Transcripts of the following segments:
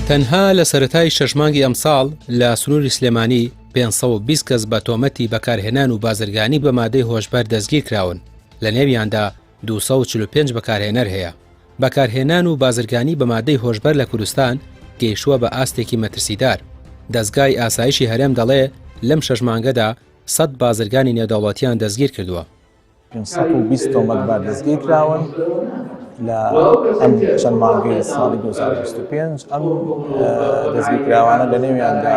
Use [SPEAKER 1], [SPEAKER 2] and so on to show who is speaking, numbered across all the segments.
[SPEAKER 1] تەنها لە سەرەتای شەش مانگی ئەمساڵ لە سنووری سلێمانی 520 کەس بە تۆمەتی بەکارهێنان و بازرگانی بە مادەی هۆشبەر دەستگیرکراون، لە نێویاندا 245 بەکارهێنەر هەیە. بەکارهێنان و بازرگانی بە مادەی هۆشبەر لە کوردستان گەیشتووە بە ئاستێکی مەترسیدار. دەزگای ئاسایشی هەرێم دەڵێ لەم شەش مانگەدا سەد بازرگانی نێودەوڵەتیان دەستگیر کردووە.
[SPEAKER 2] 520 تۆمەتبار دەستگیرکراون لە ئەم چەند مانگەی ساڵی 2025 ئەم دەستگیرکراوانە لە نێویاندا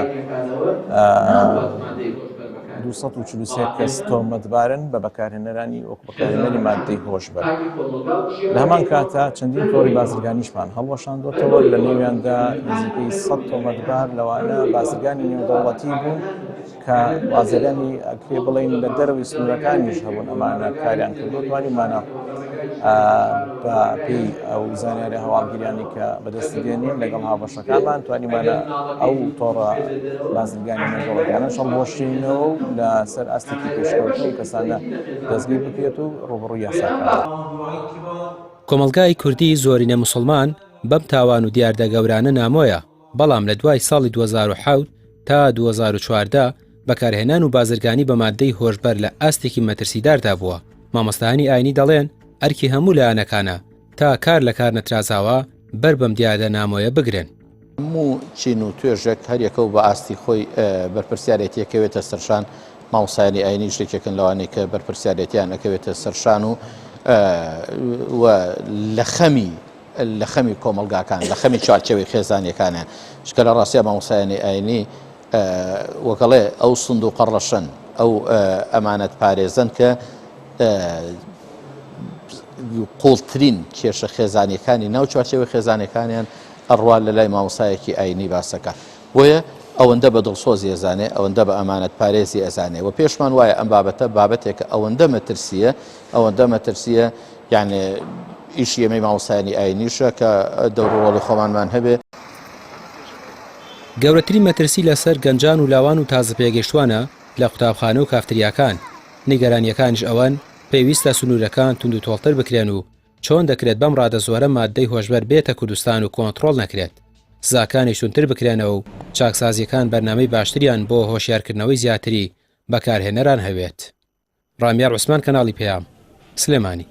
[SPEAKER 2] 243 کەس تۆمەتبارن بە بەکارهێنەرانی وەک بەکارهێنەری ماددەی هۆشبەر. لە هەمان کاتا چەندین تۆڕی بازرگانیشمان هەڵوەشاندۆتەوە لە نێویاندا نزیکەی 100 تۆمەتبار لەوانە بازرگانی نێودەوڵەتی بوون کە بازرگانی ئەکرێ بڵێین لە دەرەوەی سنوورەکانیش هەبوون ئەمانە کاریان کردو توانیمانە بە پێی ئەو زانیاری هەواڵگیریانی کە بەدەستی دێنین لەگەڵ هاوبەشەکانمان توانیمانە ئەو تۆڕە بازرگانی نێودەوڵەتیانەش هەڵبوەشێنینەوە و لەسەر ئاستێکی پێشکەوتوو کەسانە دەستگیر بکرێت و ڕووبەڕووی یاسا بکرێت.
[SPEAKER 1] کۆمەڵگای کوردی زۆرینە موسڵمان بەم تاوان و دیاردە گەورانە نامۆیە، بەڵام لە دوای ساڵی 2007 تا 2014 بەکارهێنان و بازرگانی بە ماددەی هۆشبەر لە ئاستێکی مەترسیداردا بووە، مامۆستایانی ئاینی دەڵێن ئەرکی هەموو لایەنەکانە تا کار لە کار نەترازاوە بەر بەم دیاردە نامۆیە بگرن.
[SPEAKER 3] هەموو چین و توێژێک هەریەکە و بە ئاستی خۆی بەرپرسیارێتی ئەکەوێتە سەرشان، مامۆستایانی ئاینیش یەکێکن لەوانەی کە بەرپرسیارێتیان ئەکەوێتە سەرشان و و لە خەمی لە خەمی کۆمەڵگاکان لە خەمی چوارچێوەی خێزانیەکانیان چکە لە ڕاستیا مامۆستایانی ئاینی وەکەڵێ ئەو سندوقە ڕەشەن ئەو ئەمانەت پارێزەن کە قوڵترین کێشە خێزانیەکانی ناو چوارچێوەی خێزانەکانیان ئەڕوا لە لای مامۆستایەکی ئاینی باسەکە بۆیە ئەوەندە بە دڵسۆزی ئەزانێ ئەوەندە بە ئەمانەت پارێزی ئەزانێ و پێشمان وایە ئەم بابەتە بابەتێکە ئەوەندە مەترسیە ئەوەندە مەترسیە یعنی ئیشی ئێمەی مامۆستایانی ئاینیشە کە دەور و ڕۆڵی خۆمانمان هەبێ.
[SPEAKER 1] گەورەترین مەترسی لەسەر گەنجان و لاوان و تازەپێگەیشتوانە لە قوتابخانە و کافتریاکان، نیگەرانییەکانیش ئەوەن پێویستە سنوورەکان توندوتۆڵتر بکرێن و چۆن دەکرێت بەم ڕادە زۆرە ماددەی هۆشبەر بێتە کوردستان و کۆنتڕۆڵ نەکرێت، سزاکانیش توندتر بکرێنەوە و چاکسازییەکان بەرنامەی باشتریان بۆ هۆشیارکردنەوەی زیاتری بەکارهێنەران هەبێت. ڕامیار عوسمان کەناڵی پەیام، سلێمانی.